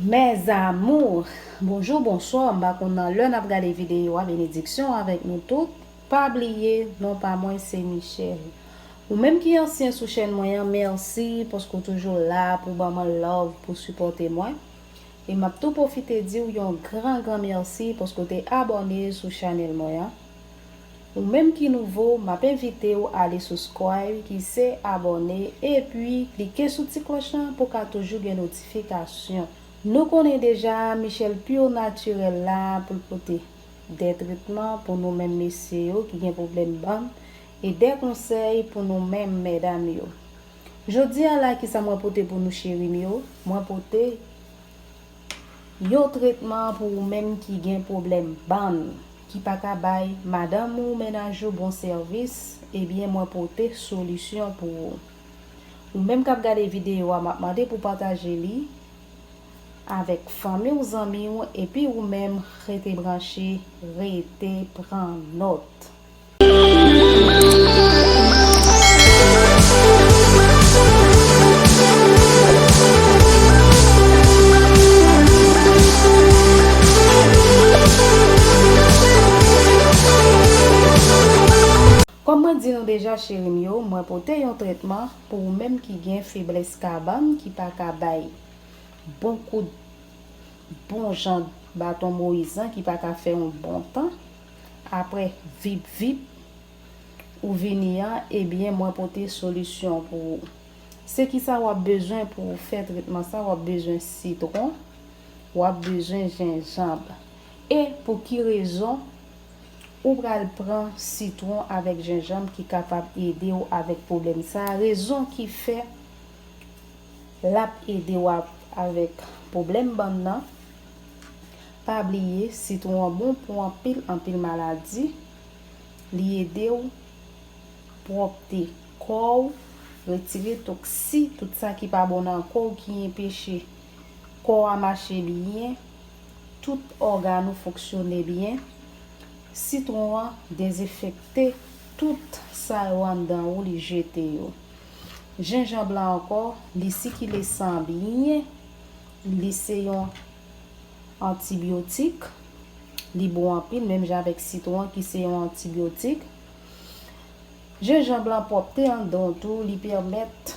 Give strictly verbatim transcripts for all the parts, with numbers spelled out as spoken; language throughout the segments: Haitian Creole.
Mes amours, bonjou, bonswa, m pa konn nan lè n ap gade videyo a, benediksyon avèk nou tout. Pa bliye, non pa mwen se Michelle. Ou menm ki ansyen sou chèn mwen an, mèsi paske w toujou la pou ban mwen love, pou sipòte mwen. E m ap tou pwofite di w yon gran, gran mèsi paske w te abòne sou chanèl mwen an. Ou menm ki nouvo, m ap envite w ale subscribe, ki se abòne, epi klike sou ti klòch lan pou w ka toujou gen notifikasyon. Nou konnen deja, Michelle Pure Naturel la pou l pote de tretman pou nou menm mesye yo ki gen pwoblèm bann, e de konsèy pou nou menm medam yo. Jodi a la, kisa mwen pote pou nou, cheri m yo? Mwen pote yon tretman pou ou menm ki gen pwoblèm bann, ki pa ka bay madanm ou, mennaj ou bon sèvis, ebyen, mwen pote solisyon pou ou. Ou menm k ap gade videyo a, m ap mande pou pataje li avèk fanmi w, zanmi w, epi ou menm, rete branche, rete pran nòt. Kòm mwen di nou deja, cheri m yo, mwen pote yon tretman pou ou menm ki gen feblès kabann, ki pa ka bay bon kout, bon jan baton Moyiz lan, ki pa ka fè yon bon tan. Apre vip vip ou vini an, ebyen, mwen pote solisyon pou ou. Se kisa w ap bezwen pou w fè tretman sa? W ap bezwen sitwon, w ap bezwen jenjanm. E pou ki rezon ou pral pran sitwon avèk jenjanm ki kapab ede w avèk pwoblèm sa? Rezon ki fè l ap ede w ap, avèk pwoblèm bann nan. Pa bliye, sitwon an bon pou anpil, anpil maladi. Li ede w pwòpte kò w, retire toksi, tout sa ki pa bon nan kò w, ki enpeche kò a mache byen, tout ògàn ou fonksyone byen. Sitwon an dezenfekte tout sa yo anndan ou, li jete yo. Jenjanm lan ankò, li sikile san byen, li se yon antibyotik, li bon anpil, menm jan avèk sitwon an ki se yon antibyotik. Jenjanm lan pwòpte anndan w tou, li pèmèt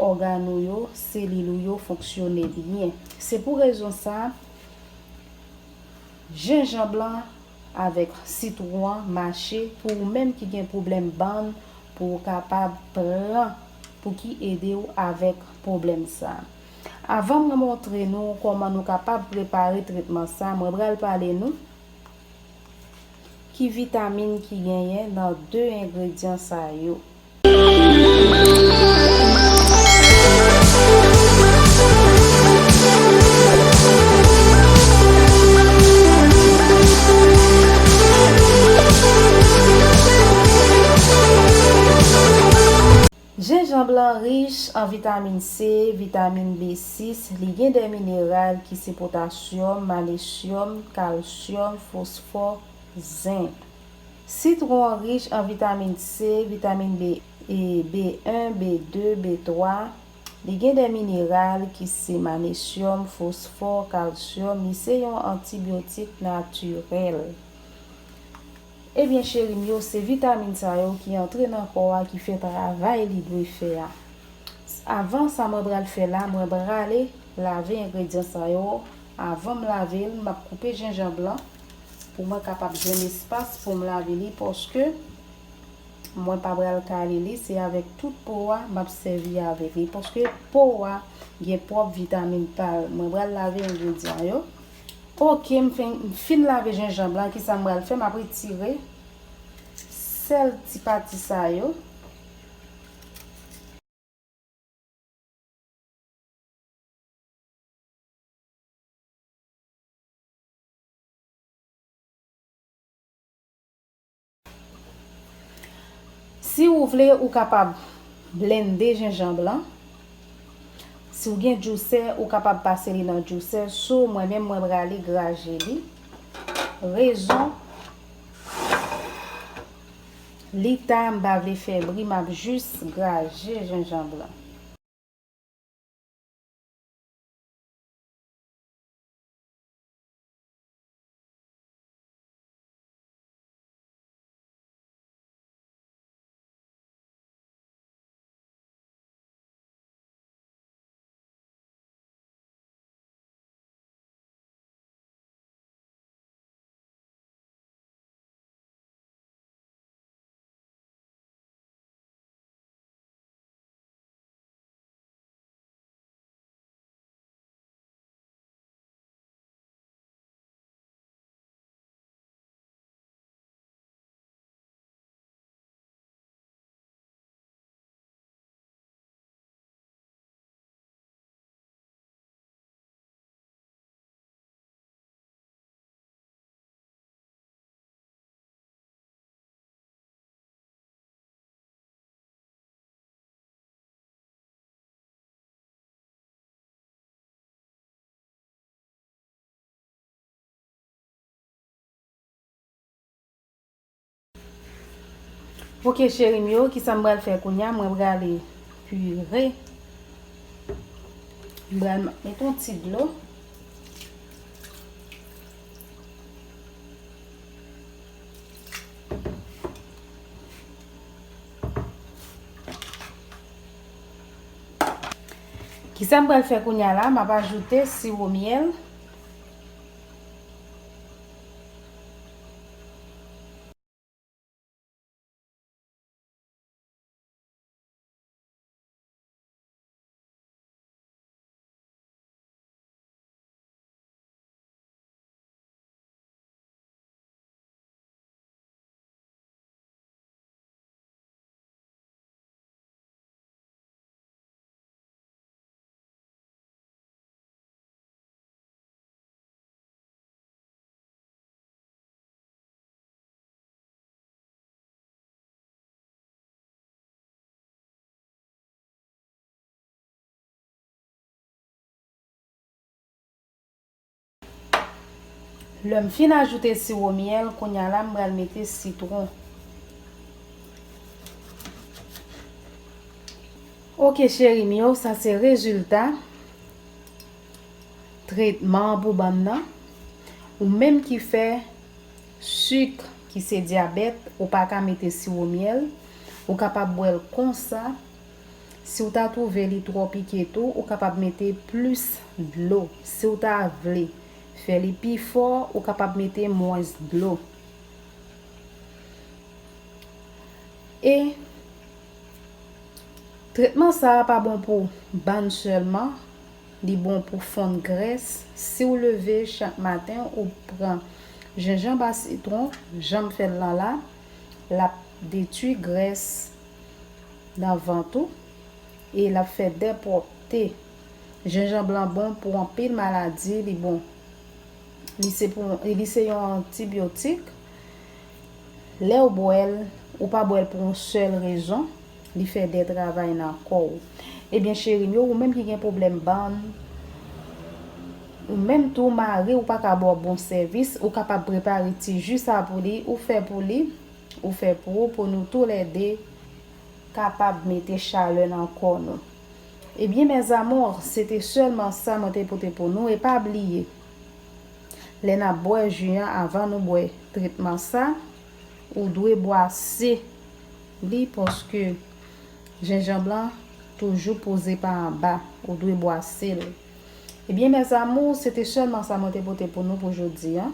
ògàn ou yo, selil ou yo fonksyone byen. Se pou rezon sa, jenjanm lan avèk sitwon an mache pou ou menm ki gen pwoblèm bann, pou w kapab pran, pou ki ede w avèk pwoblèm sa. Avan mwen montre nou kòman nou kapab prepare tretman sa, mwen pral pale nou ki vitamin ki genyen nan de engredyan sa yo. Jenjanm lan rich an vitamin C, vitamin B sis, li gen de mineral ki se potasyòm, manesyòm, kalsyòm, fosfò, zenk. Sitwon an rich an vitamin C, vitamin B, e B en, B de, B twa. Li gen de mineral ki se manesyòm, fosfò, kalsyòm. Li se yon antibyotik natirèl. Ebyen, cheri m yo, se vitamin sa yo ki antre nan kò a, ki fè travay li dwe fè a. Avan sa mwen pral fè la, mwen prale lave engredyan sa yo. Avan m lave l, m ap koupe jenjanm lan pou mwen kapab jwenn espas pou m lave li, paske mwen pa pral kale li, se avèk tout po a m ap sèvi avèk li, paske po a gen pwòp vitamin pa l. Mwen pral lave engredyan yo. Oke, m fin, m fin lave jenjanm lan, kisa m pral fè? M ap retire sèl ti pati sa yo. Si ou vle, ou kapab blende jenjanm lan. Si w gen djousè, ou kapab pase li nan djousè. So, mwen menm, mwen prale graje li. Rezon li ta, m pa vle fè bri, m ap jis graje jenjanm lan. Ok, cheri m yo, kisa m pral fè kounye a? Mwen prale pire. M pral met yon ti dlo. Kisa m pral fè kounye a la? M ap ajoute siwo myèl. Lè m fin ajoute siwo myèl, kounye a la m pral mete sitwon. Ok, cheri m yo, sa se rezilta tretman an pou bann nan. Ou menm ki fè sik, ki se dyabèt, ou pa ka mete siwo myèl, ou kapab bwè l konsa. Si w ta twouve li twò pike tou, ou kapab mete plis dlo. Si w ta vle fè li pi fò, ou kapab mete mwens dlo. E tretman sa a pa bon pou bann sèlman, li bon pou fonn grès. Si w leve chak maten, ou pran jenjanm a sitwon, jan m fè l lan la, l ap detwi grès nan vant ou e l ap fè dèpwòpte. Jenjanm lan bon pou anpil maladi, li bon. Li se pou, li se yon antibyotik. Lè w bwè l, ou pa bwè l pou yon sèl rezon, li fè de travay nan kò w. Ebyen, cheri m yo, ou menm ki gen pwoblèm bann, ou menm tou mari w pa ka ba w bon sèvis, ou kapab prepare ti ji sa pou li, ou fè pou li, ou fè pou ou, pou nou toulède kapab mete chalè nan kò nou. Ebyen, mes amours, se te sèlman sa mwen te pote pou nou. E pa bliye, lè n ap bwè ji an, avan nou bwè tretman sa, ou dwe bwase li, paske jenjanm lan toujou poze pa anba. Ou dwe bwase l. Ebyen, mes amours, se te sèlman sa mwen te pote pou nou pou jodi a.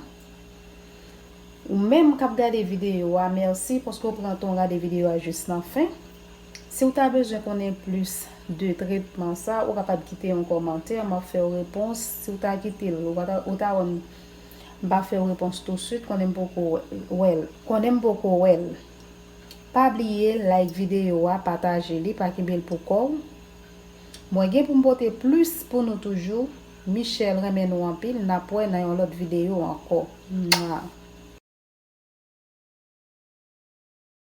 Ou menm k ap gade videyo a, mèsi paske w pran tan w gade videyo a jis nan fen. Si w ta bezwen konnen plis de tretman sa, ou kapab kite yon kòmantè, m ap fè w repons. Si w ta kite l, ou pa ta, ou ta wè m, m pa fè w repons tousuit, konnen m poko wè l. Konnen m poko wè l. Pa bliye like videyo a, pataje li, pa kenbe l pou kò w. Mwen gen pou m pote plis pou nou toujou. Michelle renmen nou anpil, n ap wè nan yon lòt videyo ankò. Mwa.